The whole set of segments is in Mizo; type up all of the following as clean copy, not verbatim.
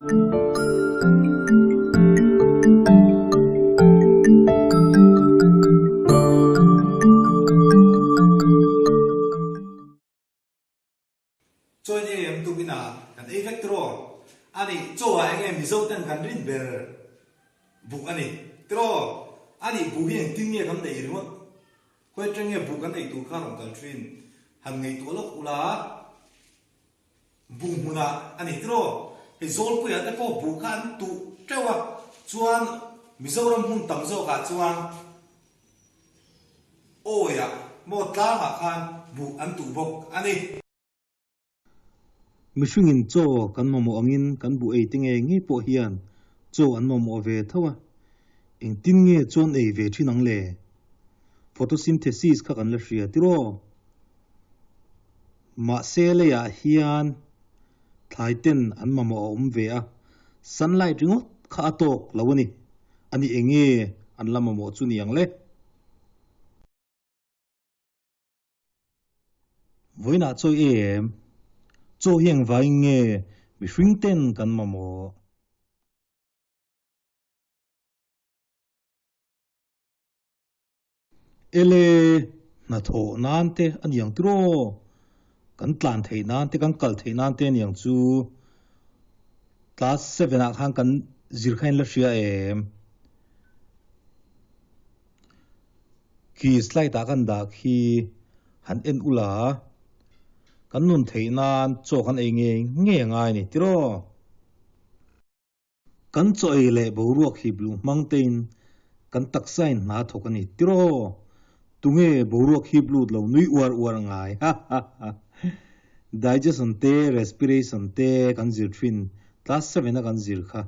Chaw in ei em tuk ina kan ei vek tiraw? A nih, chaw ah enge Mizo ten kan rin ber buk a ni tiraw? A nih, buh hi engtin nge kan neih ringawt? Khawi atang nge buh kan neih tur kha rawn kal thin? Han ngaihtuah lawk ula, buh hmunah a ni tiraw? Hei Zawlpuiah te pawh buh kha an tuh teuh a, chuan Mizoram hmun tam zawkah chuan Awiah maw tlangah khan buh an tuh bawk a ni. Mihringin chaw kan mamawh angin kan buh ei te ngei ngei pawh hian chaw an mamawh ve tho a, engtin nge chuan ei ve thin ang le? Photosynthesis kha kan la hria tiraw? Mahse leiah hian thlai ten an mamawh a awm ve a, sunlight ringawt kha a tawk lo a ni. A ni enge an la mamawh chu ni ang le? Vawiinah chaw i ei em? Chaw hi engvangin nge mihring ten kan mamawh? Ele, hnathawh nan te a ni ang tiraw? Kan tlan theih nan te, kan kal theih nan te a ni ang chu. Class seven ah khan kan zir kha in la hria em? Khi slide ah kan dah khi han en ula, kan nun theih nan chaw kan ei ngei ngei a ngai a ni tiraw? Kan chaw ei leh boruak hip luh hmang tein kan taksa in hna thawk a ni tiraw? Tunge boruak hip lut lo nui uar uar ngai? Ha ha ha. Digestion te respiration te kan zir thin, class seven a kan zir kha.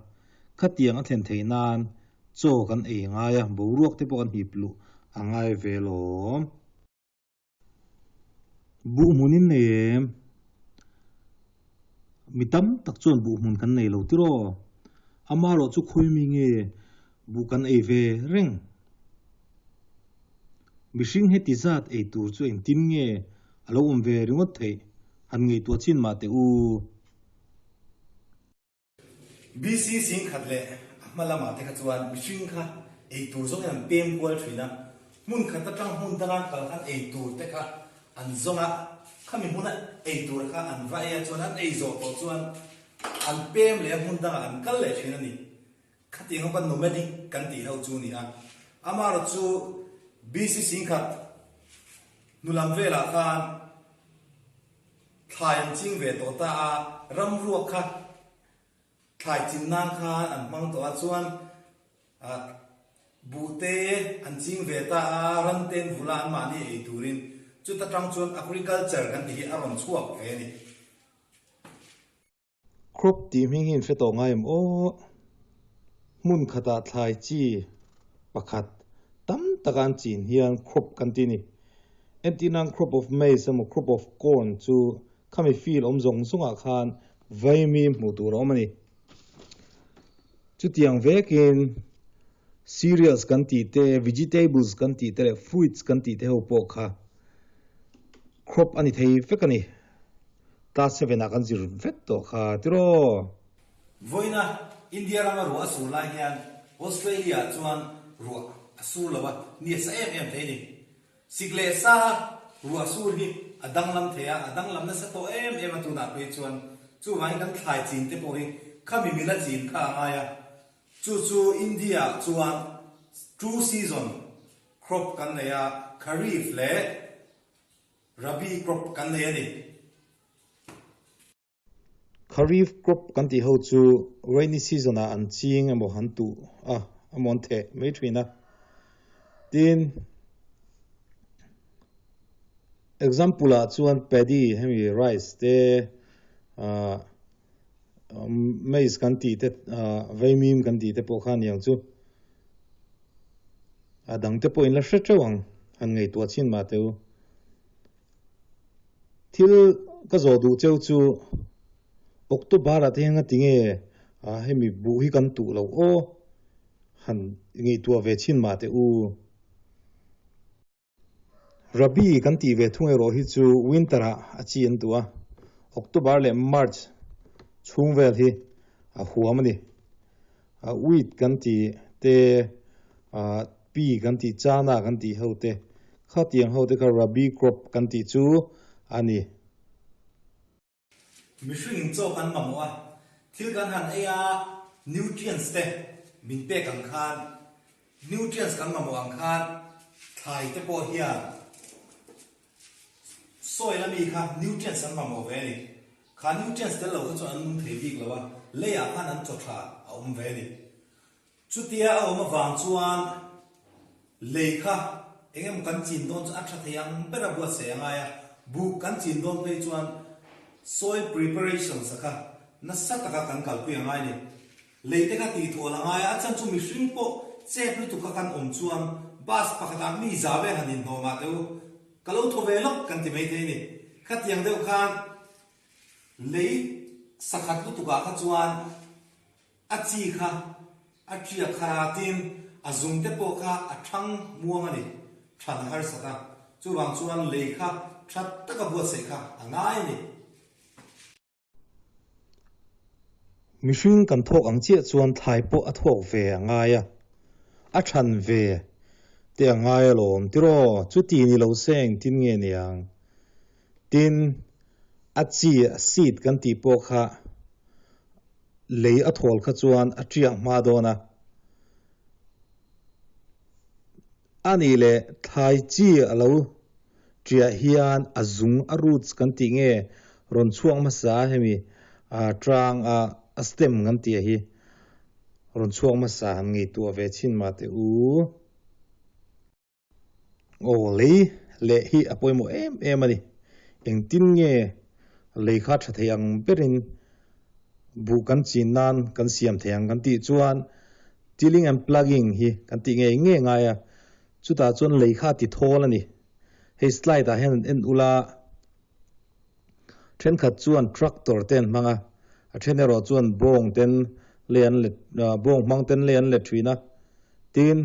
Khatiang a thlen theih nan chaw kan ei ngai a, boruak te pawh kan hip luh a ngai ve lawm. Buh hmun in nei em? Mi tam tak chuan buh hmun kan nei lo tiraw? Amaherawh chu khawi mi nge buh kan ei ve reng? Mihring heti zat ei tur chu engtin nge a lo awm ve ringawt theih? Han ngaihtuah chin mah teh u. BC singkhat leh a hma lamah te kha chuan mihring kha eitur zawngin an pem kual thin a, hmun khat atang hmun danga kal khan eitur te kha an zawng a, khami hmuna eitur kha an va ei a chuan an ei zawh tawh chuan an pem leh a hmun dangah an kal leh thin a ni. Khatiang ho kha nomadic kan tih ho chu a ni a, amaherawh chu BC singkhat hnu lam velah khan Thlai an ching ve tawh ta a, ramruak kha thlai chin nan khan an hmang tawh a, chuan buh te an ching ve ta a, ran te an vul a anmahni ei turin, chuta tang chuan agriculture kan tih hi a rawn chhuak ve a ni. Crop tih hming hi in hre tawh ngai em aw? Hmun khatah thlai chi pakhat tam taka an chin hian crop kan ti a ni. Entir nan crop of maize emaw crop of corn chu khami field awm zawng zawngah khan vaimi hmuh tur a awm a ni. Chutiang vekin cereals kan tih te, vegetables kan tih te leh fruits kan tih te ho pawh kha crop a ni thei vek a ni. Class seven ah kan zir vek tawh kha tiraw? Vawiina India rama ruah a sur lai hian Australia ah chuan ruah a sur lo a, ni a sa em em thei a ni. Sik leh sa ruah sur hi a danglam thei a, a danglam nasa tawh em em a tunah phei chuan. Chuvangin kan thlai chin te pawh hi khami mila chin kha a ngai a, chu chu India ah chuan two season crop kan nei a, Kharif leh Rabi crop kan nei a ni. Kharif crop kan tih ho chu rainy season ah an ching emaw an tuh a emaw an theh mai thin a. Tin, example ah chuan paddy hemi rice te ah maize kan tih te ah vaimim kan tih te pawh kha a ni ang chu. A dang te pawh in la hre teuh ang, han ngaihtuah chin mah teh u. Thil ka zawh duh cheu chu October ah te hian nga tinge hemi buh hi kan tuh loh aw, han ngaihtuah ve chin mah teh u. Rabi kan tih ve thung erawh hi chu winter ah a chi an duh a, October leh March chhung vel hi. a huam a ni. Wheat kan tih te, pea kan tih, chana kan tih ho te, khatiang ho te kha rabi crop kan tih chu a ni. Mihring chaw kan mamawh a, thil kan han ei a, nutrients te min pek ang khan, nutrients kan mamawh ang khan thlai te pawh hian soil ami kha nutrients an mamawh ve a ni. Kha nutrients tel lo kha chuan an nung thei bik lo a, leiah khan an chaw tha a awm ve a ni. Chutia a awm avang chuan lei kha eng emaw kan chin dawn chu a tha thei ang ber a buatsaih a ngai a, buk kan chin dawn phei chuan soil preparations a kha nasa taka kan kalpui a ngai a ni. Lei te kha tih thawl a ngai a, a chhan chu mihring pawh chep lutuk kha kan awm chuan bus pakhatah mi za vel han inhnawh mah teh u, ka lo thaw ve lawk kan ti maithei a ni. Khatiang deuh khan lei sakhat lutukah kha chuan A chi kha a ṭiak kha tin a zung te pawh kha a ṭhang muang a ni, ṭhan a harsat a, chuvang chuan lei kha ṭha taka buatsaih kha a ngai a ni. Mihring kan thawk ang chiah chuan thlai pawh a thawk ve a ngai a, a ṭhan ve te a ngai alawm tiraw, chuti ni lo se engtin nge niang? Tin, a chi, seed, kan tih pawh kha Lei a thawl kha chuan a ṭiak hma dawn a. A nih leh thlai chi a lo ṭiah hian a zung a roots kan tih nge rawn chhuak hmasa a hemi ṭang a a stem kan tih hi rawn chhuak hmasa han ngaihtuah ve chhin mah teh u. Aw lei leh hi a pawimawh em em a ni. Engtin nge lei kha tha thei ang berin buh kan chin nan kan siam thei ang kan tih chuan tilling and plugging hi kan tih ngei ngei ngai a, chutah chuan lei kha a ti thawl a ni. Hei slide ah hian an en ula thenkhat chuan tractor te an hmang a, a then erawh chuan bawng ten lei an let bawng hmang ten lei an let thin a, tin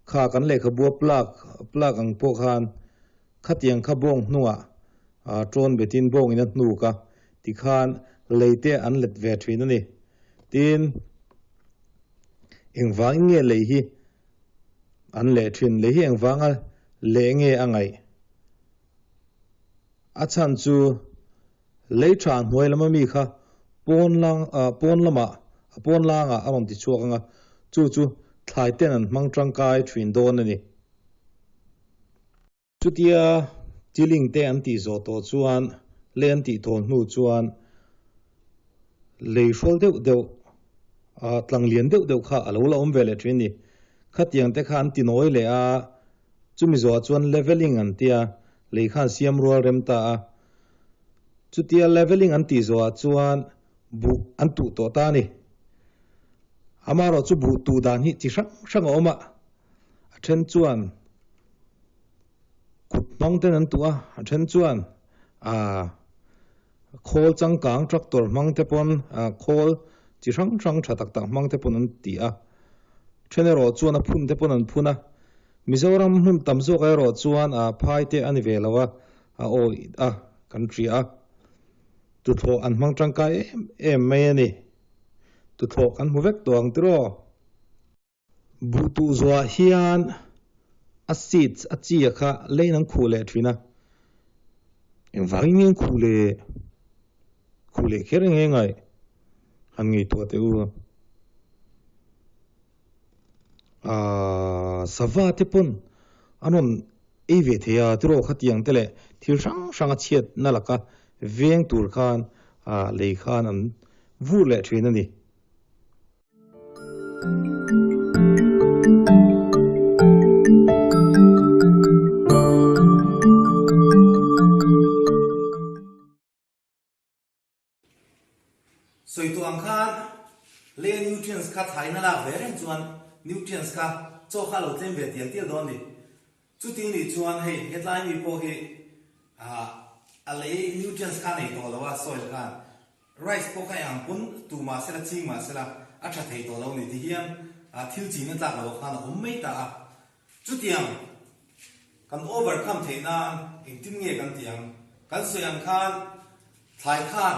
Kha kan lehkhabua plug plug ang pawh khan khatiang kha bawng hnungah tawn betin bawngin a hnuk a tikhan lei te an let ve thin a ni. Tin, engvangin nge lei hi an leh thin? Lei hi engvanga leh nge a ngaih? A chhan chu Lei tha hnuai lama mi kha pawn lang ah pawn lamah a pawn langah a rawn ti chhuak ang a, chu chu thlai ten an hmang tangkai thin dawn a ni. Chutia tilling te an tih zawh tawh chuan lei an tih thawn hnu chuan lei hrawl deuh deuh ah tlang lian deuh deuh kha a lo la awm ve leh thin a ni. Khatiang te kha an ti nawi leh a, chumi zawhah chuan levelling an tia, lei khan siam rual rem ta a. Chutia leveling an tih zawhah chuan buh an tuh tawh ta a ni. Amaherawh chu buh tuh dan hi chi hrang hrang a awm a, a then chuan kut hmang ten an tuh a, a then chuan aah khawl changkang tractor hmang te pawn aah khawl chi hrang hrang tha tak tak hmang te pawn an ti a, then erawh chuan a phun te pawn an phun a. Mizoram hmun tam zawk erawh chuan aah phai te a ni ve lo a, A awih a, kan hria a. Tuthlawh an hmang tangkai em em mai a ni. Tuthlawh kan hmu vek tawh ang tiraw? Buh tuh zuah hian a seeds, a chi a kha leiin an khuh leh thin a. Engvangin nge an khuh leh? Khuh leh kher nge ngaih? Han ngaihtuah teh u. Aaa sava te pawn an rawn ei ve thei a tiraw khatiang te leh thil hrang hrang a chhiat na laka veng tur khan ah lei khan an vur leh thin a ni. Sawi tawh ang khan lei nutrients kha thlain a lak ve reng chuan nutrients kha chaw kha a lo tlem ve tial tial dawn a ni. Chuti nih chuan hei hetlai mi pawh hi a lei nutrients kha a nei tawh lo a soil khan rice pawh kha eng ang pawn tu mah sela ching mah sela a tha thei tawh lo a ni ti hian thil chin a tlak loh khan a awm mai ta a. Chutiang kan overcome theih nan engtin nge kan tih ang? Kan sawi ang khan thlai khan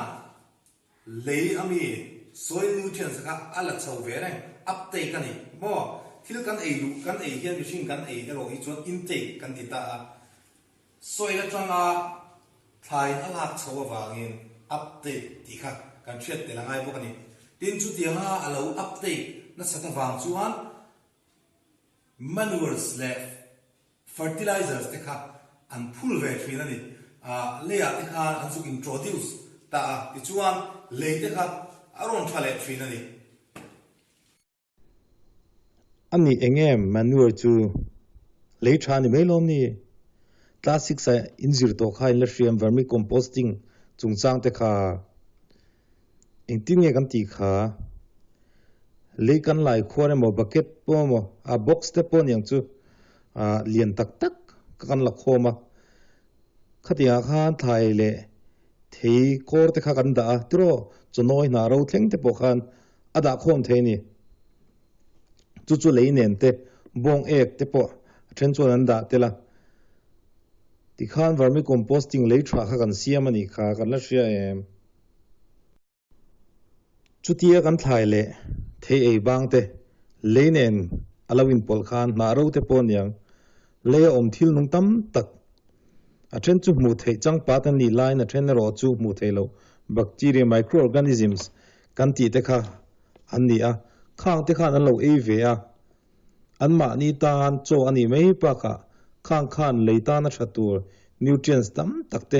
lei a mi? Soil nutrients kha a la chho ve reng, uptake a ni maw? Thil kan ei duh, kan ei hian mihring kan ei erawh hi chuan intake kan ti ta a. Soil atanga thlaiin a lak chho avangin uptake tih kha kan hriat tel a ngai bawk a ni. Tin, chutianga a lo uptake nasat avang chuan manures leh Fertilizers te kha an phul ve thin a ni. Leiah te khan an zuk introduce ta a, tichuan lei te kha a rawn tha leh thin a ni. A nih eng em manure chu lei tha a ni mai lawm ni? Class six ah in zir tawh kha in la hriam vermicomposting chungchang te kha Engtin nge kan tih kha? Lei kan lai khuar emaw bucket pawh emaw a box te pawh aniang chu ah lian tak tak ka kan la khawm a, khatiangah khan thlai leh thei kawr te kha kan dah a tiraw chawnawi hna ro thleng te pawh khan a dah khawm thei a ni. Chu chu lei nen te bawng ek te pawh a then chuan an dah tel a, tikhan vermicomposting lei tha kha kan siam a nih kha kan la hria em? Chutia kan thlai leh thei ei bang te lei nen a lo inpawlh khan hnah ro te pawh aniang lei a awm thil nung tam tak. A then chu hmuh theih changpat an nih laiin a then erawh chu hmuh theih loh bacteria, microorganisms, kan tih te kha an ni a, khang te khan an lo ei ve a. Anmahni tan chaw a nih mai bakah khang khan lei tana tha tur nutrients tam tak te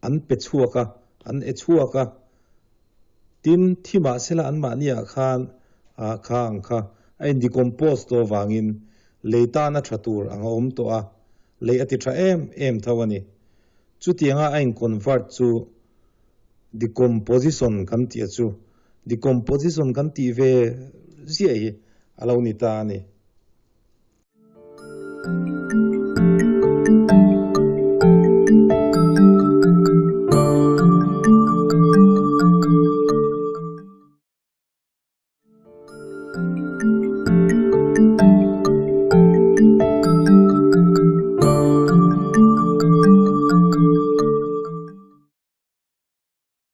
an pe chhuak a, an e chhuak a. Tin, thi mahsela anmahniah khan ah kha ang kha a in decompose tawh avangin lei tana tha tur ang a awm tawh a, lei a ti tha em em tho a ni. Chutianga a in convert chu decomposition kan tih a chu decomposition kan tih ve ziah hi a lo ni ta a ni.